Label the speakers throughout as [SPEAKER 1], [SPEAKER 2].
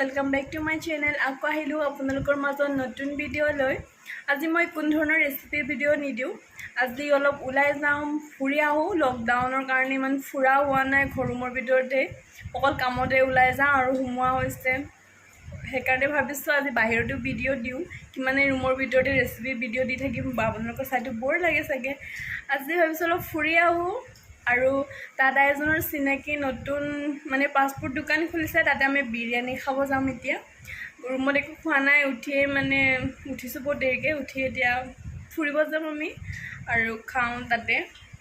[SPEAKER 1] Welcome back to my channel. আকৌ আহিলোঁ আপোনালোকৰ মাজত নতুন ভিডিঅ' লৈ। আজি মই কোনো ধৰণৰ ৰেচিপি ভিডিঅ' নিদিওঁ। আজি অলপ ওলাই যাওঁ, ফুৰি আহোঁ। লকডাউনৰ কাৰণে ইমান ফুৰা হোৱা নাই, ঘৰ ৰুমৰ ভিতৰতে অকল কামতে ওলাই যাওঁ আৰু সোমোৱা হৈছে। সেইকাৰণে ভাবিছোঁ আজি বাহিৰতো ভিডিঅ' দিওঁ। কিমানে ৰুমৰ ভিতৰতে ৰেচিপি ভিডিঅ' দি থাকিম বা আপোনালোকৰ চাইতো বৰ লাগে চাগে। আজি ভাবিছোঁ অলপ ফুৰি আহোঁ আৰু দাদা এজনৰ চিনাকি নতুন মানে ফাষ্টফুড দোকান খুলিছে, তাতে আমি বিৰিয়ানী খাব যাম। এতিয়া ৰুমত একো খোৱা নাই, উঠিয়ে মানে উঠিছোঁ বহুত দেৰিকৈ উঠি, এতিয়া ফুৰিব যাম আমি আৰু খাওঁ তাতে,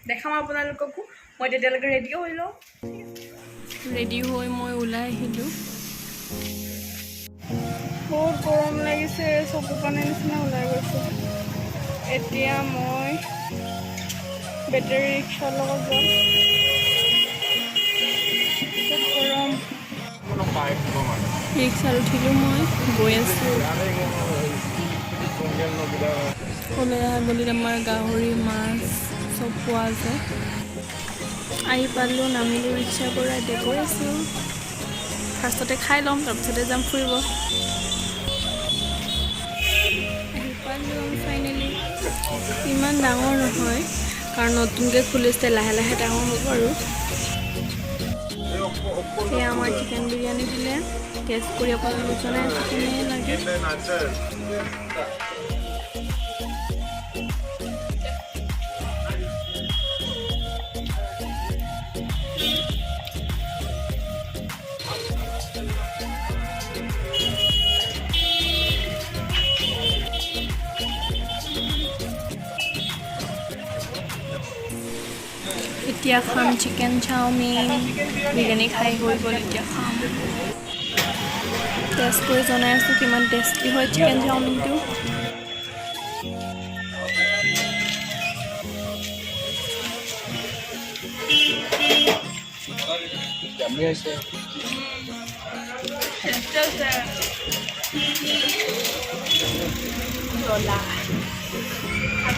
[SPEAKER 1] দেখাম আপোনালোককো। মই তেতিয়ালৈকে ৰেডি হৈ লওঁ। ৰেডি হৈ মই ওলাই আহিলোঁ।
[SPEAKER 2] বহুত গৰম লাগিছে, চকু পানীৰ নিচিনা ওলাই গৈছে। এতিয়া মই বেটেৰী ৰিক্সাৰ লগত যাম। বহুত গৰম।
[SPEAKER 1] ৰিক্সাত উঠিলোঁ, মই গৈ আছোঁ। কলেৰা গলিত আমাৰ গাহৰি, মাছ চব পোৱা যায়। আহি পালোঁ, নামিলোঁ ৰিক্সাৰ পৰা। এতিয়া গৈ আছোঁ। ফাৰ্ষ্টতে খাই ল'ম, তাৰপিছতে যাম ফুৰিব। আহি পালোঁ আমি ফাইনেলি। ইমান ডাঙৰ নহয়, কাৰণ নতুনকৈ খুলিছে, লাহে লাহে ডাঙৰ হ'ব। আৰু এয়া আমাৰ চিকেন বিৰিয়ানী দিলে। টেষ্ট কৰি আপোনালোক জনাই আছোঁ কেনে লাগে। এতিয়া খাম চিকেন চাওমিন। বিৰিয়ানী খাই হৈ গ'ল, এতিয়া খাম। টেষ্ট কৰি জনাই আছোঁ কিমান টেষ্টি হয় চিকেন চাওমিনটো।
[SPEAKER 2] টেষ্টি আছে। জ্বলা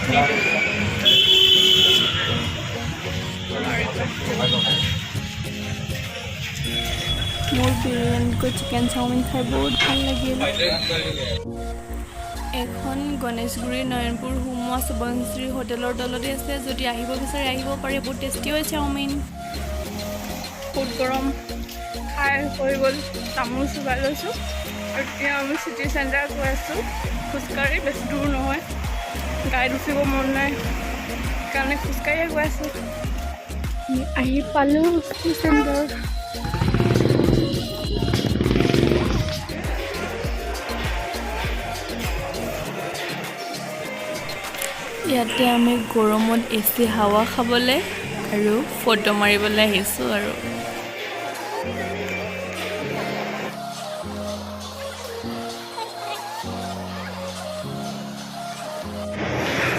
[SPEAKER 2] চাটনিটো।
[SPEAKER 1] মোৰ বিৰিয়ানীতকৈ চিকেন চাওমিন খাই বহুত ভাল লাগিল। এখন গণেশগুৰি নয়নপুৰ সোমোৱা সোৱণশিৰি হোটেলৰ তলতে আছে। যদি আহিব বিচাৰে, আহিব পাৰে। বহুত টেষ্টি হয় চাওমিন।
[SPEAKER 2] বহুত গৰম। খাই হৈ গ'ল, তামোল চোবাই লৈছোঁ। এতিয়া আমি চিটি চেণ্টাৰ গৈ আছোঁ খোজকাঢ়ি। বেছি দূৰ নহয়। গাড়ীত উঠিব মন নাই, সেইকাৰণে খোজকাঢ়িয়ে গৈ আছোঁ। আহি পালোঁ চিটি চেণ্টাৰ।
[SPEAKER 1] ইয়াতে আমি গৰমত এচি হাৱা খাবলৈ আৰু ফটো মাৰিবলৈ আহিছোঁ। আৰু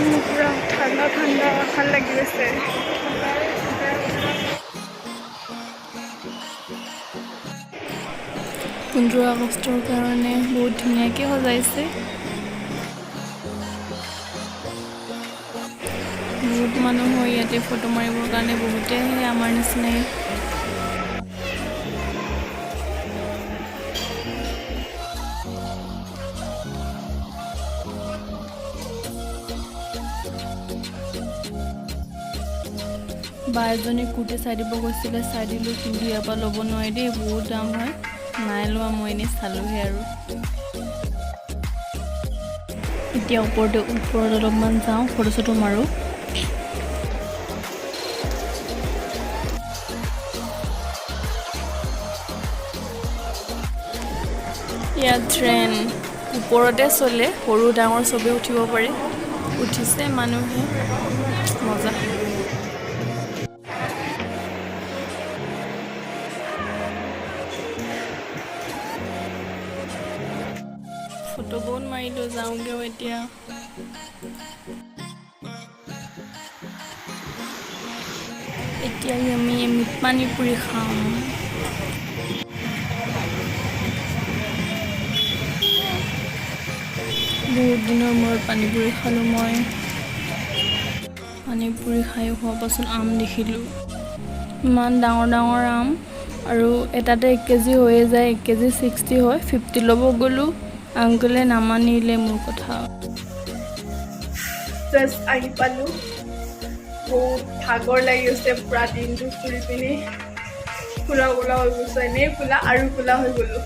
[SPEAKER 2] মোৰ পূৰা ঠাণ্ডা ঠাণ্ডা ভাল লাগি গৈছে।
[SPEAKER 1] 15 আগষ্টৰ কাৰণে বহুত ধুনীয়াকৈ সজাইছে। বহুত মানুহ হয় ইয়াতে ফটো মাৰিবৰ কাৰণে, বহুতে আহে আমাৰ নিচিনাই। বা এজনী কুৰ্তি চাই দিব গৈছিলে, চাই দিলোঁ। কিন্তু ইয়াৰ পৰা ল'ব নোৱাৰি দেই, বহুত দাম হয়। নাই লোৱা মই, এনেই চালোঁহে। আৰু এতিয়া ওপৰতে ওপৰত অলপমান যাওঁ, ফটো চটো মাৰোঁ। ইয়াত ট্ৰেইন ওপৰতে চলে, সৰু ডাঙৰ চবেই উঠিব পাৰে। উঠিছে মানুহে, মজা। ফটো বহুত মাৰিলোঁ, যাওঁগৈও এতিয়া। এতিয়া আমি পানী পুৰি খাম। বহুত দিনৰ মূৰত পানী পুৰি খালোঁ মই। পানী পুৰি খাই হোৱাৰ পাছত আম দেখিলোঁ, ইমান ডাঙৰ ডাঙৰ আম। আৰু এটাতে 1 কেজি হৈয়ে যায়। 1 কেজি 60 হয়। 50 ল'ব গ'লোঁ, আংকলে নামানিলে মোৰ কথা। জাষ্ট আহি পালোঁ। বহুত ভাগৰ লাগি গৈছে। পূৰা দিনটো ফুৰি পিনি ক'লা ক'লা হৈ গৈছোঁ। এনেই ক'লা আৰু ক'লা হৈ গ'লোঁ।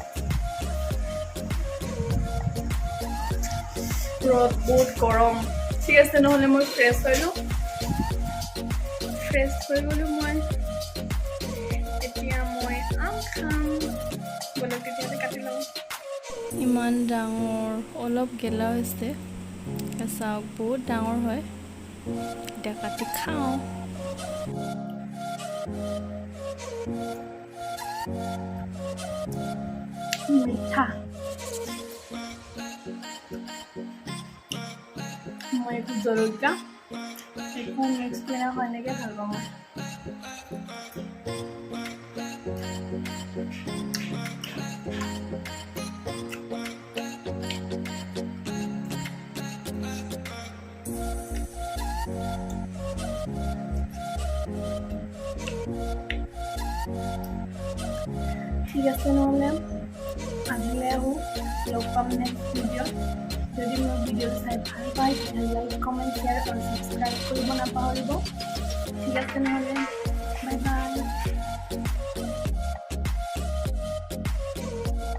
[SPEAKER 1] ৰ'দ বহুত গৰম। ঠিক আছে নহ'লে, মই ফ্ৰেছ হৈ লওঁ। ফ্ৰেছ হৈ গ'লোঁ মই। এতিয়া মই আম খাম। ব'লক তেতিয়াহ'লে, কাটি লওঁ। ইমান ডাঙৰ, অলপ গেলা হৈছে। চাওক, বহুত ডাঙৰ হয়। এতিয়া কাটি খাওঁ। মিঠা। মই একো জলকীয়া একো মিক্স কৰি নাখাওঁ, এনেকৈ ভাল পাওঁ মই। ঠিক আছে নহ'লে, আজিলৈ আহোঁ। লগ পাম নেক্সট ভিডিঅ'ত। যদি মোৰ ভিডিঅ' চাই ভাল পায়, তেতিয়াহ'লে লাইক, কমেণ্ট, শ্বেয়াৰ আৰু ছাবস্ক্ৰাইব কৰিব নাপাহৰিব। ঠিক আছে নহ'লে, বাই বাই।